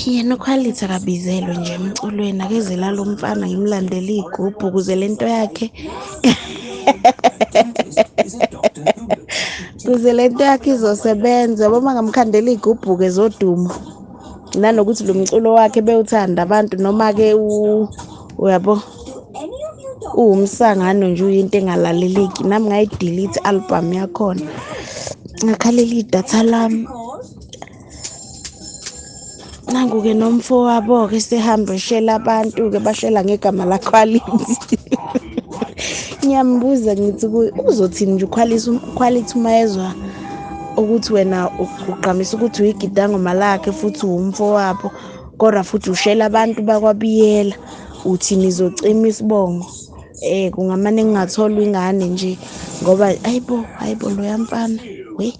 Yena uQuality akabizelwe nje emculweni, akeze la lo mfana ngimlandele iy'gubhu ukuze le nto yakhe ukuze le nto yakhe izosebenza. Yabo uma ngamkhandela iy'gubhu-ke zodumo, nanokuthi lo mculo wakhe bewuthanda abantu noma-ke uyabo uwumsangano nje uyinto engalaleleki. Nami ngayi-delete i-album yakhona, ngakhalela idatha lami. Nangu-ke nomfowabo-ke sehamba eshela abantu-ke bashela ngegama laQuality. Ngiyambuza ngithi kuye uzothini nje uQuality uma ezwa ukuthi wena ugqamisa ukuthi uyigidangoma lakhe futhi uwumfowabo kodwa futhi ushela abantu bakwaBiyela uthi nizocima isibongo. Kungamane ngingatholwa ingane nje ngoba ayibo, hayibo loya mfana we.